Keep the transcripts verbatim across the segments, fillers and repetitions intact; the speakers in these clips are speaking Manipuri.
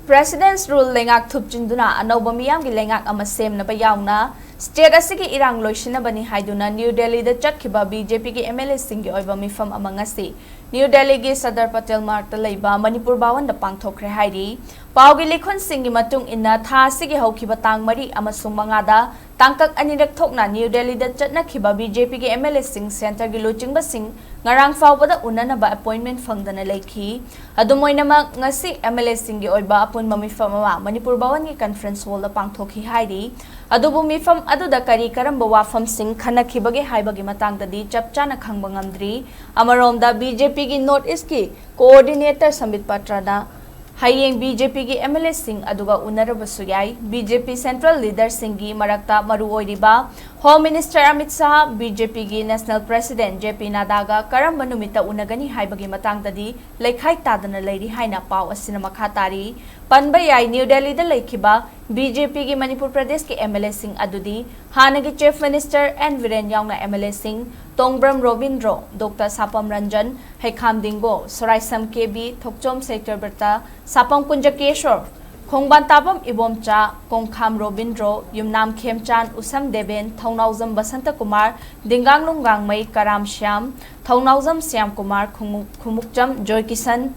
President's Rule ꯂꯩꯉꯥꯛ ꯊꯨꯞꯆꯤꯟꯗꯨꯅ ꯑꯅꯧꯕ ꯃꯤꯌꯥꯝꯒꯤ ꯂꯩꯉꯥꯛ ꯑꯃ ꯁꯦꯝꯅꯕ ꯌꯥꯎꯅ state ꯑꯁꯤꯒꯤ ꯏꯔꯥꯡ ꯂꯣꯏꯁꯤꯟꯅꯕꯅꯤ ꯍꯥꯏꯗꯨꯅ ꯅ꯭ꯌꯨ ꯗꯦꯜꯂꯤꯗ ꯆꯠꯈꯤꯕ BJPꯒꯤ MLAꯁꯤꯡꯒꯤ ꯑꯣꯏꯕ ꯃꯤꯐꯝ ꯑꯃ ꯉꯁꯤ ꯅ꯭ꯌꯨ ꯗꯦꯜꯂꯤꯒꯤ ꯁꯔꯗꯥꯔ ꯄꯇꯦꯜ ꯃꯥꯔꯛꯇ ꯂꯩꯕ ꯃꯅꯤꯄꯨꯔ ꯚꯋꯟꯗ ꯄꯥꯡꯊꯣꯛꯈ꯭ꯔꯦ ꯍꯥꯏꯔꯤ꯫ ꯄꯥꯎꯒꯤ ꯂꯤꯈꯨꯟꯁꯤꯡꯒꯤ ꯃꯇꯨꯡ ꯏꯟꯅ ꯊꯥ ꯑꯁꯤꯒꯤ ꯍꯧꯈꯤꯕ ꯇꯥꯡ ꯃꯔꯤ ꯑꯃꯁꯨꯡ ꯃꯉꯥꯗ ꯇꯥꯡꯀꯛ ꯑꯅꯤꯔꯛ ꯊꯣꯛꯅ ꯅ꯭ꯌꯨ ꯗꯦꯜꯂꯤꯗ ꯆꯠꯅꯈꯤꯕ BJPꯒꯤ MLAꯁꯤꯡ centreꯒꯤ ꯂꯨꯆꯤꯡꯕꯁꯤꯡ ꯉꯔꯥꯡ ꯐꯥꯎꯕꯗ ꯎꯅꯅꯕ appointment ꯐꯪꯗꯅ ꯂꯩꯈꯤ꯫ ꯑꯗꯨꯝ ꯑꯣꯏꯅꯃꯛ, ꯉꯁꯤ MLAꯁꯤꯡꯒꯤ ꯑꯣꯏꯕ ꯑꯄꯨꯟꯕ ꯃꯤꯐꯝ ꯑꯃ ꯃꯅꯤꯄꯨꯔ ꯚꯋꯟꯒꯤ conference hallꯗ ꯄꯥꯡꯊꯣꯛꯈꯤ ꯍꯥꯏꯔꯤ꯫ ꯑꯗꯨꯕꯨ ꯃꯤꯐꯝ ꯑꯗꯨꯗ ꯀꯔꯤ ꯀꯔꯝꯕ ꯋꯥꯐꯝꯁꯤꯡ ꯈꯟꯅꯈꯤꯕꯒꯦ ꯍꯥꯏꯕꯒꯤ ꯃꯇꯥꯡꯗꯗꯤ ꯆꯞ ꯆꯥꯅ ꯈꯪꯕ ꯉꯝꯗ꯭ꯔꯤ꯫ ꯑꯃꯔꯣꯝꯗ, BJPꯒꯤ North Eastꯀꯤ coordinator ꯁꯝꯕꯤꯠ ꯄꯥꯇ꯭ꯔꯅ ꯍꯌꯦꯡ BJPꯒꯤ MLAꯁꯤꯡ ꯑꯗꯨꯒ ꯎꯅꯔꯕꯁꯨ ꯌꯥꯏ꯫ BJP central leaderꯁꯤꯡꯒꯤ ꯃꯔꯛꯇ ꯃꯔꯨꯑꯣꯏꯔꯤꯕ Home Minister Amit Shah, BJPꯒꯤ national president JP ꯅꯥꯗꯥꯒ ꯀꯔꯝꯕ ꯅꯨꯃꯤꯠꯇ ꯎꯅꯒꯅꯤ ꯍꯥꯏꯕꯒꯤ ꯃꯇꯥꯡꯗꯗꯤ ꯂꯩꯈꯥꯏ ꯇꯥꯗꯅ ꯂꯩꯔꯤ ꯍꯥꯏꯅ ꯄꯥꯎ ꯑꯁꯤꯅ ꯃꯈꯥ ꯇꯥꯔꯤ꯫ ꯄꯟꯕ ꯌꯥꯏ, ꯅ꯭ꯌꯨ ꯗꯦꯜꯂꯤꯗ ꯂꯩꯈꯤꯕ BJPꯒꯤ ꯃꯅꯤꯄꯨꯔ ꯄ꯭ꯔꯗꯦꯁꯀꯤ MLAꯁꯤꯡ ꯑꯗꯨꯗꯤ ꯍꯥꯟꯅꯒꯤ Chief Minister N ꯕꯤꯔꯦꯟ ꯌꯥꯎꯅ MLAꯁꯤꯡ ꯇꯣꯡꯕ꯭ꯔꯝ ꯔꯣꯕꯤꯟꯗ꯭ꯔꯣ, ꯗꯣꯛꯇꯔ ꯁꯥꯄꯝ ꯔꯟꯖꯟ, ꯍꯩꯈꯥꯝ ꯗꯤꯡꯒꯣ, ꯁꯣꯔꯥꯏꯁꯝ ꯀꯦꯕꯤ, ꯊꯣꯛꯆꯣꯝ ꯁꯩꯇ꯭ꯔꯕ꯭ꯔꯇ, ꯁꯥꯄꯝ ꯀꯨꯟꯖꯀꯦꯁꯣꯔ, ꯈꯣꯡꯕꯥꯟ ꯇꯥꯕꯝ ꯏꯕꯣꯝꯆꯥ, ꯀꯣꯡꯈꯥꯝ ꯔꯣꯕꯤꯟꯗ꯭ꯔꯣ, ꯌꯨꯝꯅꯥꯝ ꯈꯦꯝꯆꯥꯟ, ꯎꯁꯝ ꯗꯦꯕꯦꯟ, ꯊꯧꯅꯥꯎꯖꯝ ꯕꯁꯟꯇ ꯀꯨꯃꯥꯔ, ꯗꯤꯡꯒꯥꯡꯂꯨꯡ ꯒꯥꯡꯃꯩ, ꯀꯔꯥꯝ ꯁ꯭ꯌꯥꯝ, ꯊꯧꯅꯥꯎꯖꯝ ꯁ꯭ꯌꯥꯝ ꯀꯨꯃꯥꯔ, ꯈꯨꯃꯨꯛ-, ꯈꯨꯃꯨꯛꯆꯝ ꯖꯣꯏꯀꯤꯁꯟ,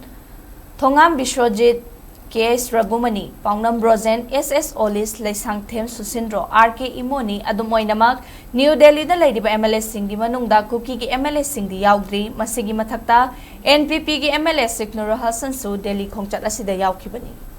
ꯊꯣꯉꯥꯝ ꯕꯤꯁ꯭ꯋꯖꯤꯠ, ꯀꯦ ꯑꯦꯁ ꯔꯘꯨꯃꯅꯤ, ꯄꯥꯎꯅꯝ ꯕ꯭ꯔꯣꯖꯦꯟ, ꯑꯦꯁ ꯑꯦꯁ ꯑꯣꯂꯤꯁ, ꯂꯩꯁꯥꯡꯊꯦꯝ ꯁꯨꯁꯤꯟꯗ꯭ꯔꯣ, ꯑꯥꯔ ꯀꯦ ꯏꯃꯣꯅꯤ, ꯑꯗꯨꯝ ꯑꯣꯏꯅꯃꯛ ꯅ꯭ꯌꯨ ꯗꯦꯜꯂꯤꯗ ꯂꯩꯔꯤꯕ MLAꯁꯤꯡꯒꯤ ꯃꯅꯨꯡꯗ ꯀꯨꯀꯤꯒꯤ MLAꯁꯤꯡꯗꯤ ꯌꯥꯎꯗ꯭ꯔꯤ꯫ ꯃꯁꯤꯒꯤ ꯃꯊꯛꯇ NPPꯒꯤ MLA ꯁꯤꯈ ꯅꯨꯔ ꯍꯁꯟꯁꯨ ꯗꯦꯜꯂꯤ ꯈꯣꯡꯆꯠ ꯑꯁꯤꯗ ꯌꯥꯎꯈꯤꯕꯅꯤ꯫